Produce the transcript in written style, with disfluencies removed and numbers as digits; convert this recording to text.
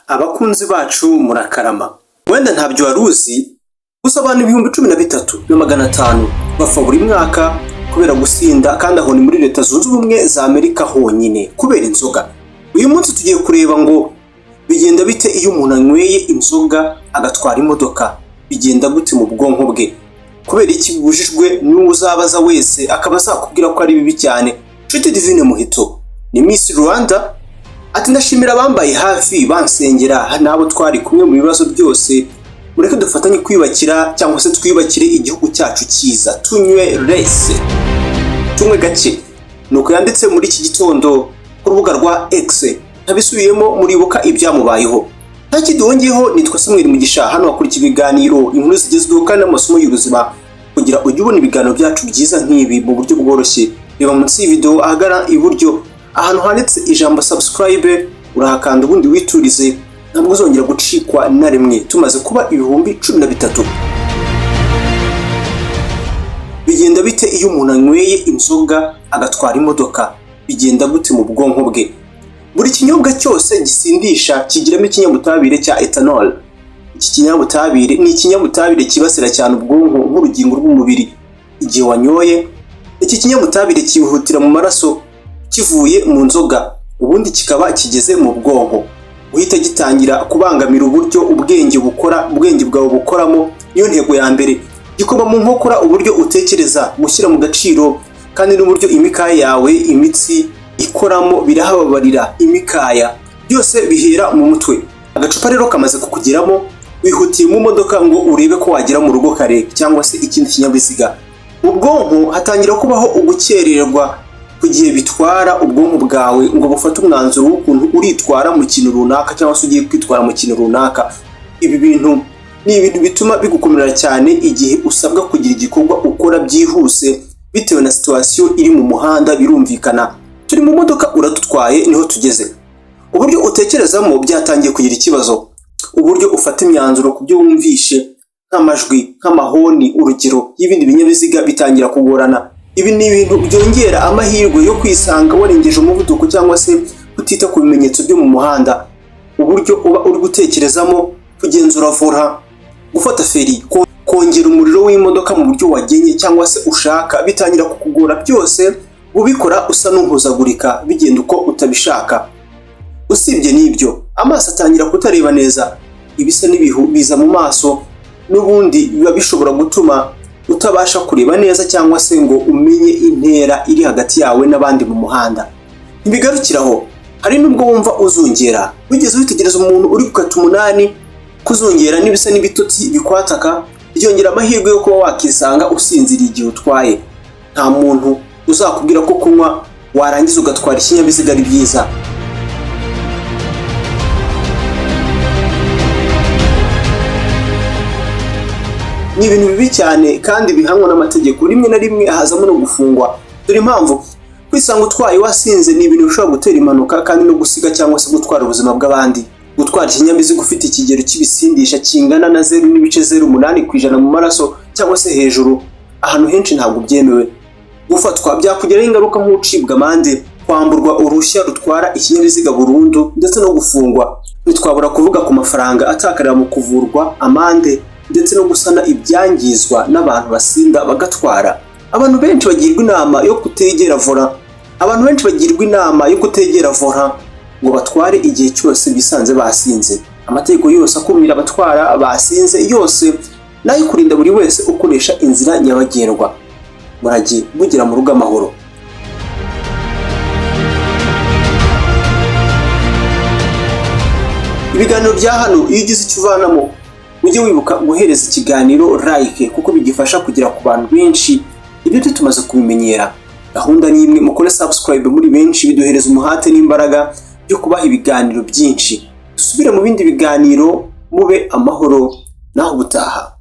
Abakunzi bacu murakarama. Wenda ntabyo wari uzi, gusa abantu 13,500 bapfa buri mwaka kubera gusinda, kandi aho ni muri Leta Zunze Ubumwe za Amerika honyine kubera inzoga. Uyu munsi tugiye kureba ngo bigenda bite iyo umuntu anyweye inzoga agatwara imodoka, bigenda gute mu bwonko bwe? Kubera iki bibujijwe? N'uzabaza wese akaba azakubwira ko ari bibi cyane. Nshuti Divine Muheto ni Miss Rwanda, ati ndashimira abambaye hafi bansengera n'abo twari kumwe mu bibazo byose. Mureke dufatanye kwiyubakira cyangwa se twiyubakire igihugu cyacu cyiza, tunywe less, tunywe gake. Nuko yanditse muri iki gitondo ku rubuga rwa X. Ntabisubiyemo, muribuka ibyamubayeho. Nta kindi wongeyeho, nitwa Samuel Mugisha, hano wakurikiye ibiganiro, inkuru zigezweho kandi n'amasomo y'ubuzima. Kugira ujye ubona ibiganiro byacu byiza nk'ibi mu buryo bworoshye, reba munsi y'ivideo ahagana iburyo ahantu handitse ijambo subscribe, urahakanda ubundi witurize, ntabwo uzongera gucikwa na rimwe. Tumaze kuba 13,000. Bigenda bite iyo umuntu anyweye inzoga agatwara imodoka? Bigenda gute mu bwonko bwe? Buri kinyobwa cyose gisindisha kigiramo ikinyabutabire cya ethanol. Iki kinyabutabire ni ikinyabutabire cyibasira cyane ubwonko nk'urugingo rw'umubiri. Igihe wanyoye, iki kinyabutabire cyihutira mu maraso kivuye mu nzoga, ubundi kikaba kigeze mu bwonko, guhita gitangira kubangamira uburyo ubwenge bukora, ubwenge bwawe bukoramo. Niyo ntego ya mbere. Gikoma mu nkokora uburyo utekereza, gushyira mu gaciro, kandi n'uburyo imikaya yawe, imitsi ikoramo, birahababarira. Imikaya byose bihera mu mutwe. Agacupa rero kamaze kukugeramo, wihutiye mu modoka ngo urebe ko wagera mu rugo kare cyangwa se ikindi kinyabiziga. Mu bwonko hatangira kubaho ugukererwa ku gihe bitwara ubwonko bwawe ngo bufate umwanzuro w'ukuntu uritwara mu kintu runaka cyangwa se ugiye kwitwara mu kintu runaka. Ibi bintu ni ibintu bituma bigukomerera cyane igihe usabwa kugira igikorwa ukora byihuse bitewe na situation iri mu muhanda. Birumvikana, turi mu modoka, uradutwaye, niho tugeze. Uburyo utekerezamo byatangiye kugira ikibazo. Uburyo ufata imyanzuro ku byo wumvishe, nk'amajwi, nk'amahoni, urugero y'ibindi binyabiziga, bitangira kugorana. Ibi ni ibintu byongera amahirwe yo kwisanga warengeje umuvuduko cyangwa se kutita ku bimenyetso byo mu muhanda. Uburyo uba uri gutekerezamo, kugenzura volant, gufata feri, kongera umuriro w'imodoka mu buryo wagenye cyangwa se ushaka, bitangira kukugora. Byose ubikora usa n'uhuzagurika, bigenda uko utabishaka. Usibye n'ibyo, amaso atangira kutareba neza, ibisa n'ibihu biza mu maso, n'ubundi biba bishobora gutuma utabasha kureba neza cyangwa se ngo umenye intera iri hagati yawe n'abandi mu muhanda. Ntibigarukiraho, hari n'ubwo wumva uzungera. Wigeze witegereza umuntu uri gukata umunani? Kuzungera n'ibisa n'ibitotsi bikwataka byongera amahirwe yo kuba wakisanga usinziriye igihe utwaye. Nta muntu uzakubwira ko kunywa warangiza ugatwara ikinyabiziga ari byiza. Ni ibintu bibi cyane kandi bihanwa n'amategeko, rimwe na rimwe hazamo no gufungwa. Dore impamvu: kwisanga utwaye wasinze ni ibintu bishobora gutera impanuka kandi no gusiga cyangwa se gutwara ubuzima bw'abandi. Gutwara ikinyabiziga ufite ikigero cy'ibisindisha kingana na 0.08% mu maraso cyangwa se hejuru, ahantu henshi ntabwo byemewe. Gufatwa byakugiraho ingaruka nk'ucibwa amande, kwamburwa uruhushya rutwara ikinyabiziga burundu, ndetse no gufungwa. Ntitwabura kuvuga ku mafaranga atakarira mu kuvurwa, amande, ndetse no gusana ibyangizwa n'abantu basinda bagatwara. Abantu benshi bagirwa inama yo kutegera volant. Abantu benshi bagirwa inama yo kutegera volant ngo batware igihe cyose bisanze basinze. Amategeko yose akumira abatwara basinze yose nayo kurinda buri wese ukoresha inzira nyabagendwa. Murajye mugera mu rugo amahoro. Ibiganiro bya hano, iyo ugize icyo uvanamo, ujye wibuka guhereza ikiganiro like, kuko bigifasha kugera ku bantu benshi. Ibyo tumaze kubimenyera, gahunda ni imwe: mukore subscribe muri benshi, biduhereza umuhate n'imbaraga byo kubaha ibiganiro byinshi. Dusubire mu bindi biganiro, mube amahoro, naho ubutaha.